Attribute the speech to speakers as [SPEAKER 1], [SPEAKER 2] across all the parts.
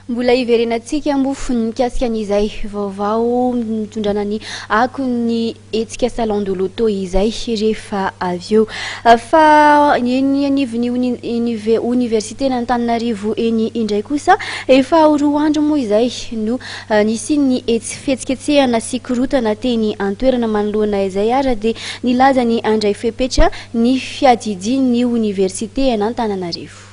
[SPEAKER 1] Mbola hiverenantsika moa ny mikasika an'izay vaovao nitondrana ny akon'ny hetsika Salon de l'auto izay rehefa avy eo. Fa eny anivon'ny oniversiten'Antananarivo eny indray kosa, efa ho roa andro moa izay no nisian'ny fihetsiketsehana sy korontana teny an-toerana. Manoloana izay ary dia nilaza ny handray fepetra ny fiadidian'ny oniversiten'Antananarivo.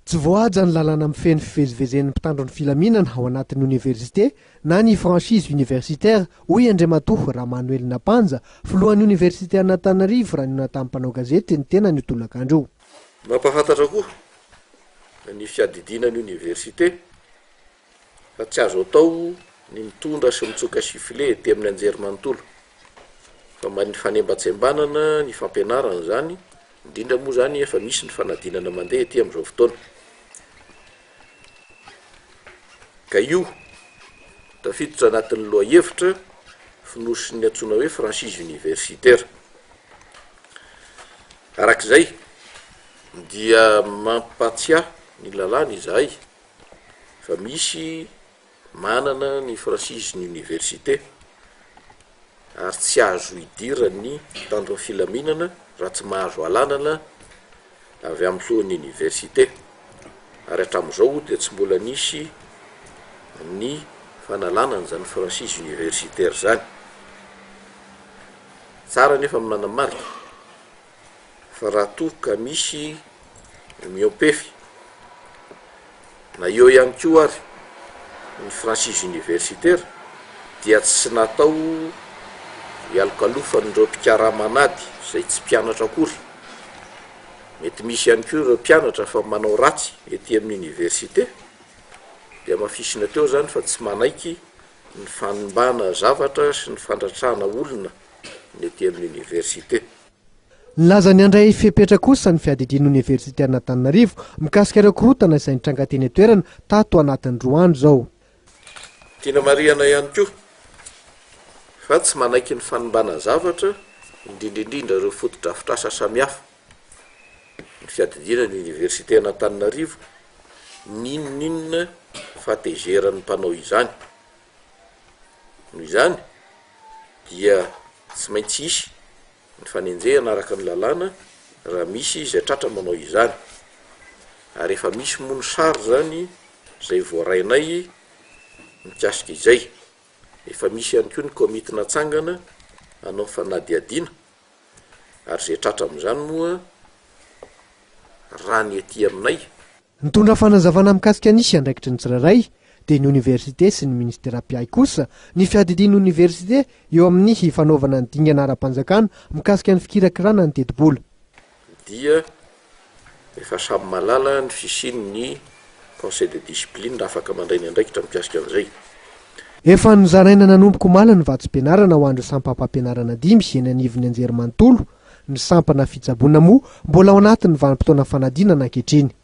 [SPEAKER 2] Tsy voahaja ny lalàna mifehy ny fivezivezen'ny mpitandro ny filaminana ao anatin'ny oniversite na ny franchise universitaire, hoy Andriamatoa Ramanoelina Panja, filohan'ny oniversite an'Antananarivo raha nihaona tamin'ny mpanao gazety ny tenany io tolakandro io.
[SPEAKER 3] Mampahafantatra koa ny fiadidiana ny oniversite fa tsy azo atao ny mitondra sy mitsoka sifflet ety amin'ny anjerimanontolo fa ny fanembatsembanana ny fampianarana izany, indrindra moa izany efa misy ny fanadinana mandeha ety amin'izao fotoana. Ka io tafiditra anatin'ny lohahevitra fonosin'ny antsoina hoe franchise universitaire. Arak'izay dia mampatsiahy ny lalàna izahay fa misy manana ny franchise ny université ary tsy azo idiran'ny mpitandro ny filaminana raha tsy mahazo alanana avy amin'ny filohan'ny université ary hatramin'izao dia tsy mbola nisy ny fanalana an'izany franchise universitaire izany. Tsara anefa ny manamarika fa raha toa ka misy mihoam-pefy na eo ihany koa ary ny franchise universitaire dia tsy natao hialokalofan'ireo mpikaraman'ady izay tsy mpianatra akory. Mety misy ihany koa ireo mpianatra fa manao ratsy ety amin'ny université dia hamafisina teo izany fa tsy manaiky ny fanimbana zavatra sy ny fandratrana olona ny ety amin'ny université.
[SPEAKER 2] Nilaza ny handray fepetra kosa ny fiadidian'ny oniversiten'Antananarivo mikasika ireo korontana izay nitranga teny an-toerana tato anatin'ny roa andro izao.
[SPEAKER 3] Tiana marihana ihany koa fa tsy manaiky ny fanimbana zavatra, indrindra indrindra ireo fotodrafitrasa samihafa, ny fiadidiana ny oniversiten'Antananarivo, n'inon'inona fahatezeran'ny mpanao izany. Noho izany dia tsy maintsy hisy ny fanenjehana araka ny lalàna raha misy izay tratra manao izany. Ary efa misy moa ny sary izany izay voarainay mikasika izay. Efa misy ihany koa ny komity natsangana hanao fanadihadiana ary izay tratra amin'izany moa raha ny ety aminay.
[SPEAKER 2] Nitondra fanazavana mikasika ny andraikitry ny tsirairay, dia ny oniversite sy ny minisitera mpiahy kosa, ny fiadidian'ny oniversite eo amin'ny fanaovana ny dingana ara-panjakana mikasika ny fikirakirana ny tetibola.
[SPEAKER 3] Dia efa samy mahalala ny fisian'ny conseil de discipline afaka mandray ny andraikitra mikasika an'izay.
[SPEAKER 2] Efa nozaraina nanomboka omaly ny vatsim-pianarana ho an'ireo sampam-pampianarana dimy eny anivon'ny anjerimanontolo, ny sampana fitsaboana moa mbola ao anatin'ny vanim-potoana fanadinana ankehitriny.